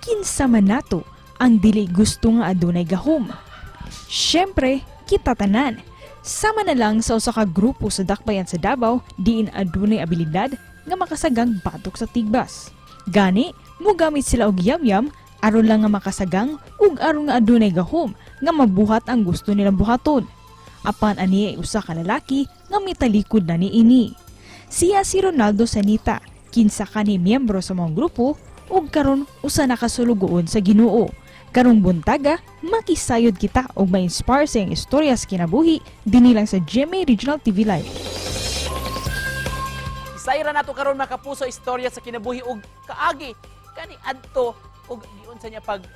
Kinsa man nato ang dili gusto nga adunay gahom? Syempre, kita tanan. Sama na lang sa usa ka grupo sa Dakbayan sa Davao diin adunay abilidad nga makasagang batok sa tigbas. Gani, mugamit sila og yamyam aron lang nga makasagang ug aron nga adunay gahom nga mabuhat ang gusto nilang buhaton. Apan ani ay usa ka lalaki nga mitalikod na niini. Siya si Ronaldo Sanita, kinsa kani miyembro sa maong grupo ug karon usa na ka sulugoon sa Ginoo. Karong buntaga, makisayod kita og ma-inspire sa iyang istorya sa kinabuhi dinhi lang sa GMA Regional TV Live. Isayra nato karon, mga kapuso, istorya sa kinabuhi ug kaagi kani adto ug giunsa niya pag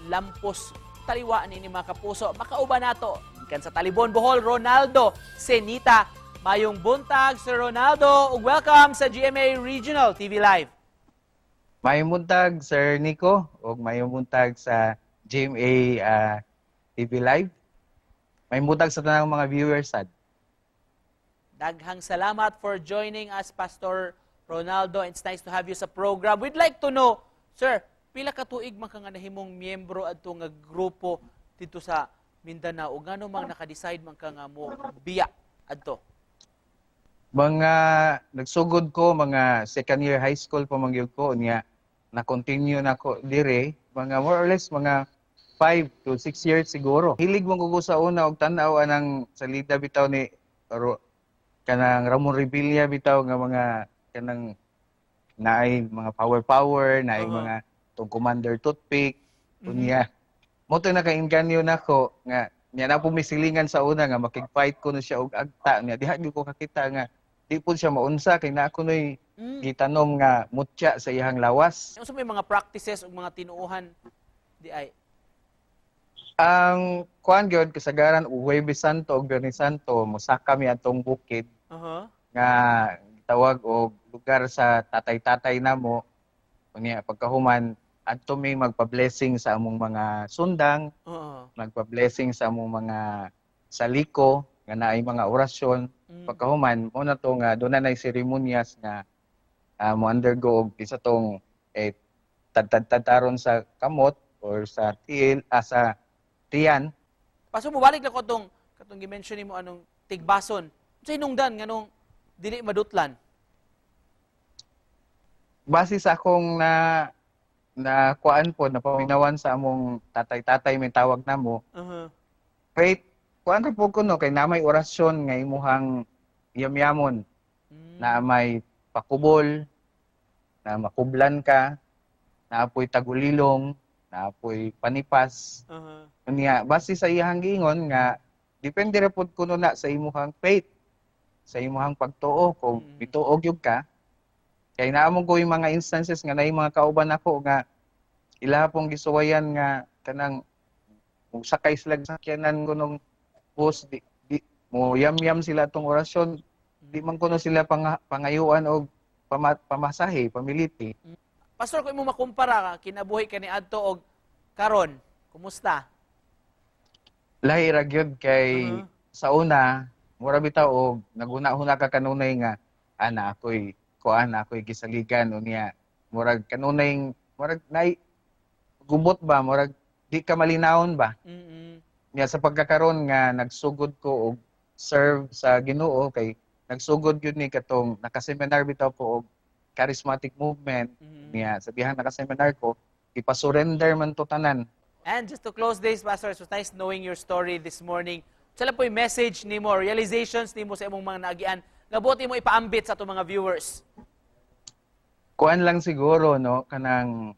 lampos taliwa ni mga kapuso. Makauban nato gikan sa Talibon, Bohol, Ronaldo Senita. Mayong buntag, Sir Ronaldo, ug welcome sa GMA Regional TV Live. Mayong buntag, Sir Nico, ug mayong buntag sa GMA TV Live. Mayong buntag sa tanang mga viewers sad. Daghang salamat for joining us, Pastor Ronaldo. It's nice to have you sa program. We'd like to know, sir, pila ka tuig man ka nga nahimong miyembro adto nga grupo dito sa Mindanao ug ngano mang naka-decide man ka nga mo biya adto? Mga nagsugod ko mga second year high school pa man gyud ko, niya na continue na ko dire mga more or less mga 5 to 6 years siguro. Hilig man ko sa una og tan-aw anang salida bitaw ni kanang Ramon Revilla bitaw nga mga kanang naay mga power power, naay mga tong Commander Toothpick. Unya mo to nakainganyo nako nga niya na po misilingan sa una nga makig-fight ko na siya og agta niya diha gyud ko kakita nga di po siya maunsa kay naa kunoy gitanom nga mutya sa iyang lawas. Unsa may mga practices ug mga tinuohan di ay? Ang kuan gyud kasagaran Huwebes Santo ug Biyernes Santo mosaka mi atong bukid nga gitawag og lugar sa tatay-tatay namo. Unya pagkahuman adto mi magpa-blessing sa among mga sundang, magpa-blessing sa among mga saliko nga naay mga orasyon. Pagkahuman mo na to nga doon na nay seremonyas nga mo undergo og isa tong eh tad-tad-taron sa kamot or sa tiil, sa tiyan. Paso mobalik lang ko tong katong gi-mention nimo anong tigbason. Unsay hinungdan nganong dili madutlan? Base sa akong na na kuan po na paminawan sa among tatay-tatay may tawag namo, faith kuan ra po kuno kay na may orasyon nga imuhang yamyamon, na may pakubol, na makublan ka, na apoy tagulilong, na apoy panipas. Unya base sa iyang giingon nga depende ra pud kuno na sa imuhang faith, sa imuhang pagtuo kung mituo gyud ka. Kay naamong ko yung mga instances nga naay mga kauban ako nga ilaha pong gisuwayan nga kanang sakay sila sa sakyanan kunong bus, di mo yam-yam sila tong orasyon, di man kuno sila pangayuan og pamasahe, pamiliti. Pastor, kung imo makumpara ka kinabuhi kani adto og karon, kumusta? Lahi ra gyud kay sa una mura bitaw og naguna-huna ka kanunay nga ana ako'y kuan, ako'y gisaligan, unya murag kanunay murag nay gubot ba, murag di ka malinawon ba. Nya sa pagkakaron nga nagsugod ko og serve sa Ginoo, kay nagsugod gyud ni katong nakaseminar bitaw ko og charismatic movement. Niya sa dihang nakaseminar ko, ipa-surrender man to tanan. And just to close this, Pastor, it was nice knowing your story this morning. Unsa lang po'y message nimo, realizations nimo sa imong mga naagian nga buot mo ipaambit sa atong mga viewers? Kuan lang siguro, no, kanang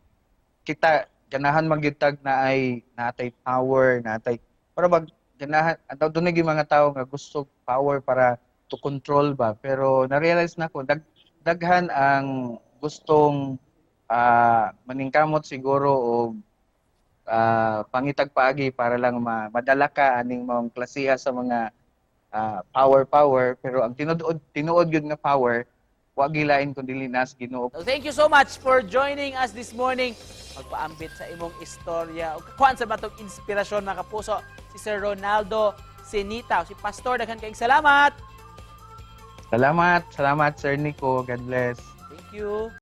kita ganahan magyutag na ay natay power, natay para bag ganahan ato dunay gyud mga tao nga gusto power para to control ba, pero na-realize na ko daghan ang gustong maningkamot siguro og pangitag paagi para lang madala ka aning mga klasiha sa mga power power, pero ang tinuod tinuod gyud nga power wa gilain kun dili nas Ginoo. So thank you so much for joining us this morning. Magpaambit sa imong istorya. O kakuan sa batong inspirasyon, mga kapuso, si Sir Ronaldo Senita. Si Pastor, daghan kayong salamat. Salamat, salamat, Sir Nico. God bless. Thank you.